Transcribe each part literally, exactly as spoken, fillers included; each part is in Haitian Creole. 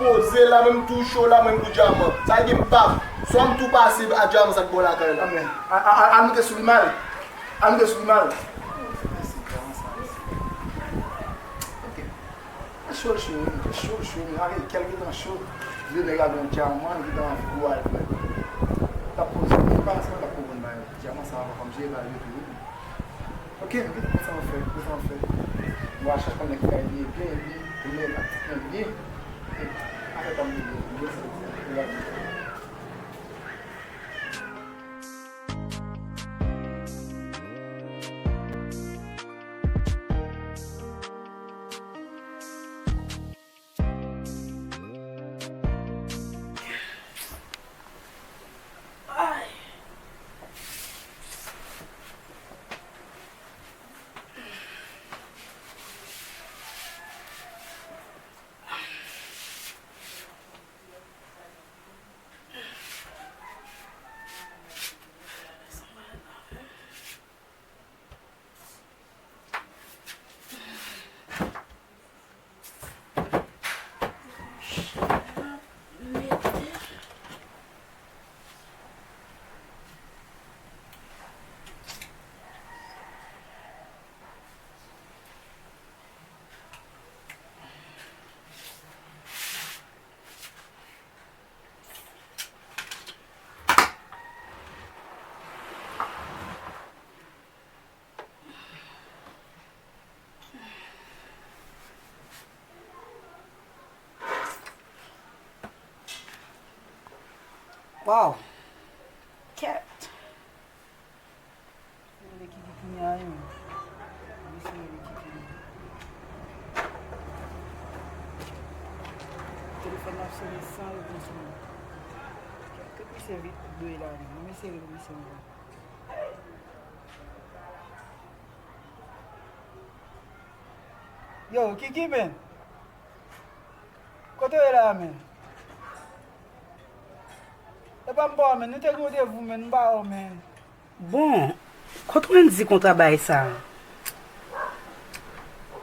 Poze la, menm tou cho la, menm pou dyaman. Sa vle di m pap. Swa m tou pase a dyaman sa k bò lakay la. Anmè. A, a, a, a moute sou li mal. A moute sou li mal. Ok. Cho, cho, cho, cho, cho, men avèk kèl gentan cho. Vye nèg la gen dyaman, li gentan anvi gwo al frè. T ap poze, men pa sa, t ap konprann bagay. Dyaman sa pa kòm je evalye tou. Ok, nou gentan konn sa nou fè, nou gentan fè. Nou a chak konn nèg kay li ye byen, epi pou nèg ak ti nèg li ye. Afè pa m li ye, nou gentan konn sa nou fè. Waw. Kèt. Rele Kiki kounye a wi, men. Mesye rele Kiki. Telefòn nan ap sone san repons, men. Kèt, tout mesye vit dwe la, men. Mesye rele mesye ankò. Yo, Kiki, men. Kote w ye la a, men? Epa m pa w, men. Nou te gen randevou, men. M pa w, men. Bon, kot Wendy konn travay sa?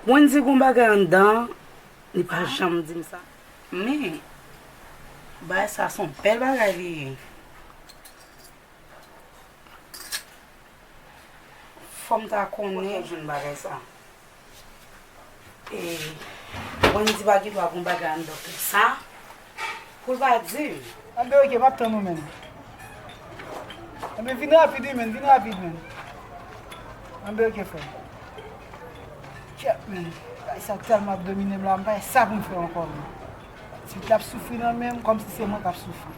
Wendy gon bagay anndan, li pa janm di m sa. Men, bagay sa se yon bèl bagay li ye. Fò m ta konnen. Kot mwen jwenn bagay sa? E, Wendy pa gen dwa gon bagay anndan konsa pou l pa di m. Anben, oke, m ap tann ou, men. Anben, vin rapid, wi, men, vin rapid, men. Anben, oke, frè m. Kèt, men. Bagay sa tèlman ap domine m la, m pa wè sa pou m fè ankò, men. Pitit la ap soufri nan men m, kòmsi se mwen k ap soufri.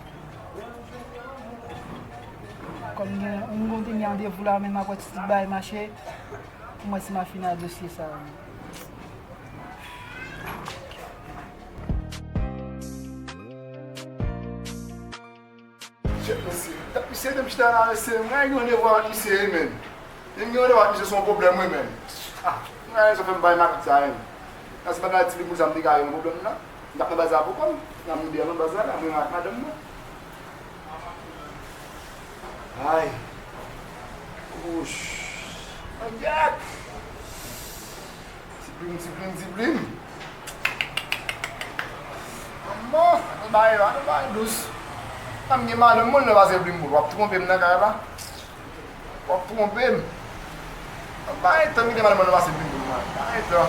Kòm gen, m gon dènye randevou la, men m ap wè ti bagay mache. Pou mwen, si m a fini ak dosye sa a. Chèf, mesye. Chèf, misye, menm chita la, mesye. Mwen gen randevou avèk misye, wi, men. Lè m gen randevou ak misye, se yon pwoblèm, wi, men. Ah, mwen, sa fè m bay matant sa, men. Nan se bagay ti boul sa, m deklare yon pwoblèm la. M t ap nan baz avoka m. Nan moude a nan baz la, la, mwen ak madanm mwen. Ay. Wouch. Mangyèt. Ti plim, ti plim, ti plim. Manman, nou bay la, nou bay dous. Sa m gen madanm mwen nan pase plim pou w ap twonpe m nan kay la. W ap twonpe m. Bay tan m gen madanm mwen nan pase plim pou mwen. Bay tan.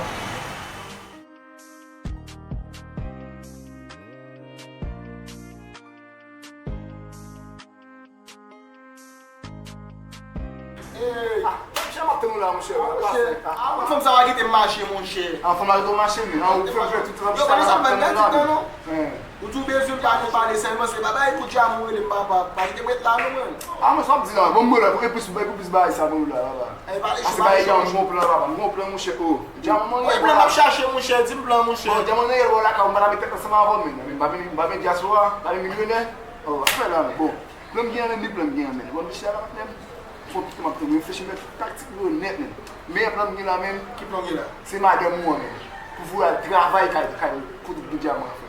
Ey! Ah, jan m ap tann ou la, monchè. Ah, monchè. Ah, fanm sa va kite m mache, monchè. Ah, fanm la kite w mache, men. Ah, ou fè, fè tout sa. Yo, pa bezwen ban nan ti tan, non. Ou di w bezwen m pa konn pale sèlman, se pa bay kout dyaman ou rele m papa. Pa kite m ret la, non, mwen. Ah, men sa w ap di la, ban m mwen la, pou epis, pou epis bagay sa, ban m la, la, la. Ey, pale cho, pale cho. Ase bagay dyaman, m gon plan, papa, m gon plan, monchè, oh. Dyaman, mwen gen plan m ap chache, monchè, di m plan, monchè. Bon, dyaman, nan yèl wè w lakay ou, m pa ta met tèt ansanm avè w, men. M pa vin, m pa vin dyaspora, m pa vin milyonè. Oh, afè la, men, bon. Plan m gen an, men, men plan m gen an, men. Bon, misye a la, men. Fò pito m ap tann, reflechi, men, tout taktik yo nèt, men. Meyè plan m gen la, men. Ki plan w gen la? Se madanm ou an, men. Pou voye al travay kay, kay, kote gen dyaman an, frè.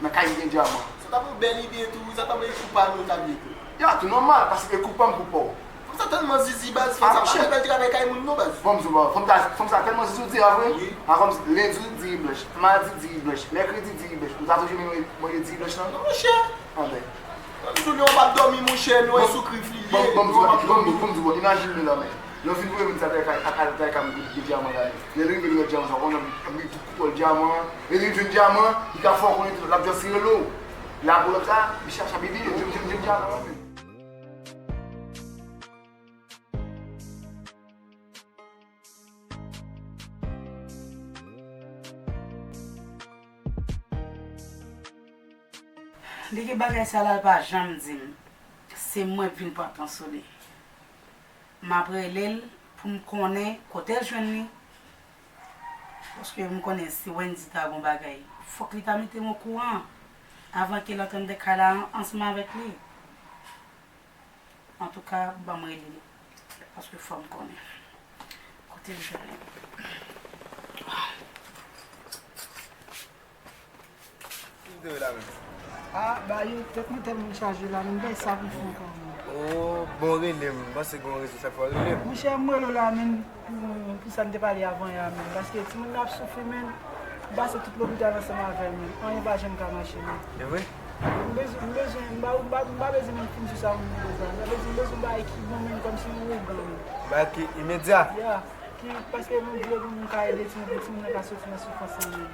Nan kay gen dyaman. Sa ta yon bèl ide tou, sa ta yon kou pa nou ta vle tou. Ya, tou nòmal, paske kou pa m kou pa w. Sa tèlman zizi, baz, fanm sa pa fè bèl travay kay moun non, baz. Fanm sa, fanm sa, fanm sa tèlman zizi, ou di a vre? Wi. A, fanm, lendi ou di blanch, madi di blanch, mèkredi di blanch. Ou ta toujou menm manje di blanch lan? Non, monchè. Anben. Fanm sou li, w p ap dòmi, monchè, nou e sou krif li ye. Bon, bon, bon, imajine la, men. Lè w fin voye moun sa, travay kay, travay kay, gen dyaman la, men. Lè l rive, l wè dyaman sa, w konnen, li tout koupòl dyaman, lè li jwenn dyaman, li ka fè w konnen tout, l ap janse rele w. La pou lòt la, li chache a bebe, li jwenn, jwenn, jwenn dyaman la, men. Li gen bagay sa la, l pa janm di m. Se mwen k vin pran tan sou li. M ap rele l pou m konnen kote l jwenn li. Paske m konnen si Wendy ta gon bagay, fòk li ta mete m okouran avan ke l antre anndan kay la an-, ansanm avèk li. Antouka, ban m rele li. Paske fò m konnen kote l jwenn li. Ki te la menm? Ah, ba yo, tèt mwen tèlman chaje la, menm gen sa pou fè ankò, menm. Oh, bon, rele m. M panse gen yon rezon sa fè w rele m. Monchè, m rele w la, menm, pou, pou sa n te pale avan yè a, menm. Paske timoun nan ap soufri, menm. M pase tout lopital ansanm avè l, menm. Anyen pa janm ka mache, menm. E vre? M bezwen, m bezwen, m pa, m pa, m pa bezwen menm fin sou sa pou m bezwen. M bezwen, m bezwen bagay ki bon, menm, kòmsi yon ougan, menm. Bagay ki imedya? Ya. Ki, paske m vle pou m ka ede timoun, pou timoun nan ka soti nan soufrans lan, menm.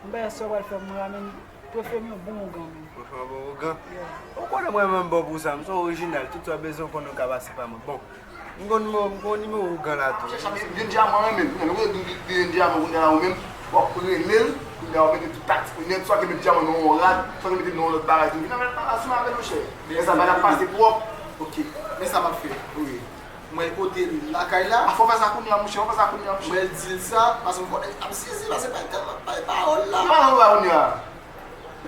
M pa wè sa w pral fè pou mwen la, menm. Prefere m yon bon ougan, menm. Prefere yon bon ougan? Yeah. Ou konnen mwen menm bon pou sa, m se orijinal, tout sa w bezwen w konnen w ka pase pa mwen. Bon, m gon nimewo, m gon nimewo ougan la tou. Chèche ap jwenn dyaman an, menm. Ou konnen, ou konnen, li jwenn dyaman, kounye a la ou menm, w ap rele l, kounye a w ap mete tout taktik ou nèt, swa ke mete dyaman nan yon rad, swa ke mete nan yon lòt bagay tou. Vin avè l, pale ansanm avè l, monchè. Men sa va pase pwòp. Ok. Men sa m ap fè. Wi. Mwen kote l lakay la. A, fò fè sa kounye a, monchè, fò fè sa kounye a, monchè. Mwen di l sa, paske m konnen ap sezi, paske pa tèlman bay pawòl la. Ki pawòl la kounye a?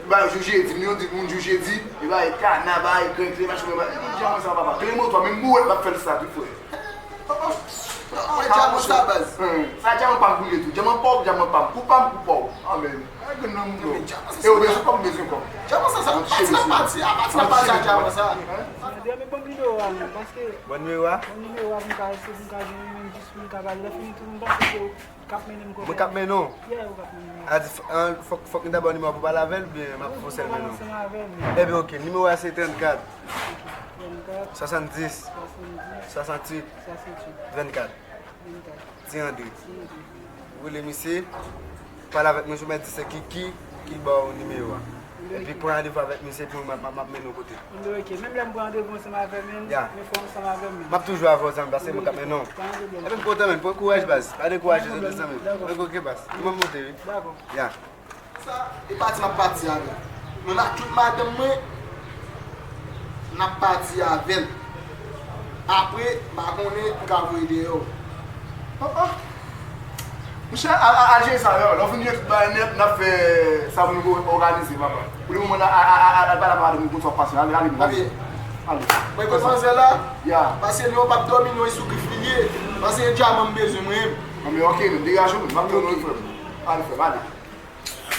Ba, jou jedi, nou di moun jou jedi, e ba, e kana, ba, e grenn kle, machin, ba, e moun dyaman sa, papa. Kle moto a, menm bouwèt m ap fè l sa, tou, frè. Mwen dyaman sa, baz. Sa dyaman pa m kounye tou. Dyaman pa w, dyaman pa m. Kou pa m, kou pa w. Amen. Ay, grenn nan moun yo. E ou bezwen kòb, ou bezwen kòb. Dyaman sa, sa, pati nan pati, a pati nan pati a dyaman sa. Dyaman, ban m nimewo a, non, paske. Ban nimewo a? Ban nimewo a pou m ka eseye, pou m ka jwenn li, menm jis pou m ka pale. Lè fini tou, m panse se ou k ap mennen m kote. Mwen k ap mennen w? Yeah, ou k ap mennen m. A di, f-, an, fòk, fòk m ta ba w nimewo a pou pale avè l, oubyen m ap fè w sèl mennen w? Ansanm avè l, men. Ebyen, ok, nimewo a se trannkat. Trannkat. Swasanndis. Swasanndis. Swasanntuit. Swasanntuit. Vennkat. Vennkat. Ti Andre. Ti Andre. Ou rele misye, pale avèk mwen sou men, di se Kiki ki ba w nimewo a. Epi pran randevou avèk misye, epi m ap, m ap, m ap mennen w kote. Anben, ok. Menm lè m pran randevou ansanm avè l, men, men fò ansanm avè m, men. M ap toujou avè w, zanmi, paske mwen k ap mennen w. Pa gen pwoblèm. Epi m kontan, men, pran kouraj, baz. Pa dekouraje, zanmi. Dakò. Ok, ok, baz. Mwen monte, wi. Dakò. Ya. Sa, e pati m ap pati avè l. Mwen ak tout madanm mwen, n ap pati avè l. Apre, m pa konnen, m ka voye deyò. Oh, oh. Monchè, al, al, al jere sa yo. Lè w fin jere tout bagay nèt, n ap fè sa pou nou òganize, papa. Pou le moman, al, al, al, al, al pale ak madanm ou, konn sa w ap pase. Ale, ale, ale. Ale. Mwen gen manzè la, paske li p ap dòmi, non, e sou grif li ye. Paske e dyaman m bezwen, mwen. Anben, ok, men degaje w, m ap tann ou, frè m. Ale, frè m, ale.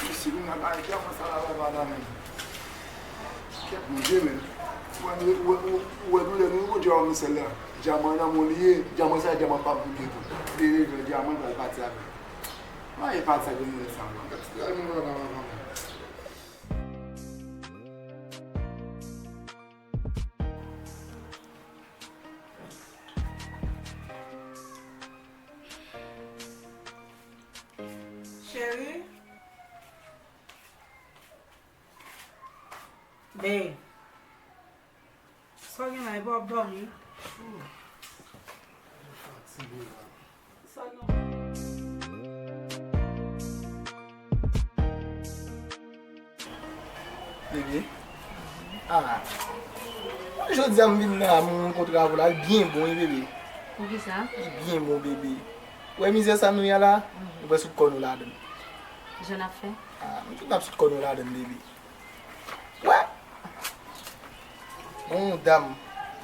Mesye, nou nan bagay dyaman sa la, papa, la menm. Kèt, Bondye, men. Ou wè, ou wè, ou wè, ou wè doulè nou, Bondye, wè nou sèl la. Dyaman nan men w li ye, dyaman sa, dyaman pa m pou l ye tou. Li revè dyaman, l pral pati avè l. Mwen, e pati sa, granmoun sa, mwen. Gad ti dal mwen, papa, papa, papa. Cheri. Babe. Sa w gen la, epi w ap dòmi? Fatige la. Sa w gen? Bebe. Ah. Jodi a m vin la, m rankontre avè w la, li byen bon, wi, bebe. Poukisa? Li byen bon, bebe. Ou wè mizè sa nou ye la? Mhm. Nou pral sot kò nou ladann. Jan n ap fè? Ah, nou tout n ap sot kò nou ladann, bebe. Wè! Gon dam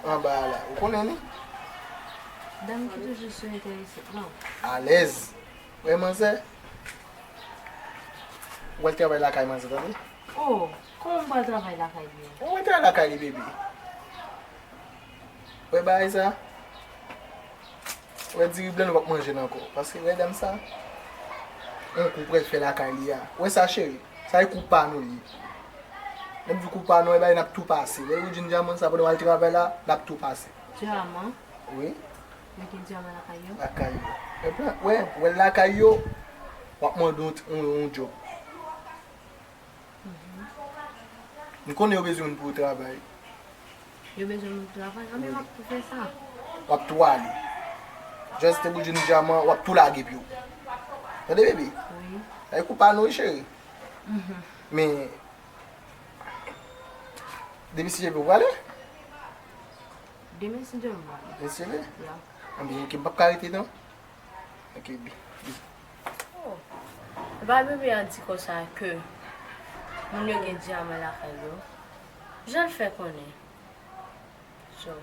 anba a la. Ou konnen li? Dam ki toujou sou entèresant lan. Alèz. Wè, manzè. Ou pral travay lakay manzè, tande? Oh, kòman m pral travay lakay li? Ou pral travay lakay li, bebe. Wè bagay sa? Wè diri blan nou p ap manje l ankò. Paske wè dam sa, yon kou pral fè lakay li a. Wè sa cheri, sa e kou pa nou li. Lè m di kou pa nou, e bay n ap tou pase. Wè Woodjine Dyaman sa, pandan w al travay la, n ap tou pase. Dyaman? Wi. Yo gen dyaman lakay yo? Lakay yo. Wè plan, wè, wè lakay yo, w ap mande yon, yon, yon djòb. M konnen yo bezwen moun pou yo travay. Yo bezwen moun pou travay? Anben, w ap tou fè sa. W ap tou ale. Just te Woodjine Dyaman, w ap tou lage pye w. Tande, bebe? Wi. Sa e kou pa nou, wi, cheri. Men, demen si Dye vle, w prale? Demen si Dye vle, m prale. Demen si Dye vle? Ya. Anben, ok, m p ap ka rete, non. Ok, bi, bi. Oh. Epa bebe a di konsa ke moun yo gen dyaman lakay yo. Jan l fè konnen. So,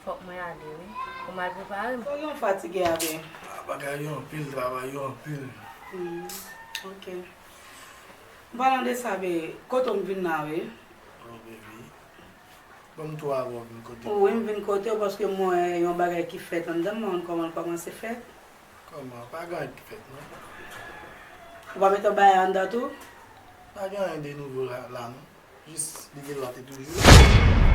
fòk mwen ale, wi. Pou m al prepare m. Sa gen fatige a, be? Ah, bagay yo anpil, travay yo anpil. Hmm, ok. An palan de sa, be, kote w m vin la, wi? Oh, baby. Ban m tou avè w vin kote m. Wi, m vin kote w paske m wè yon bagay ki fèt anndan m, m pa konn kòman l kòmanse fèt. Kòman? Pa gen anyen ki fèt, non. Ou pa mete yon bagay anndan tou? Pa gen anyen de nouvo la, la, non. Jis li gen lòt toujou.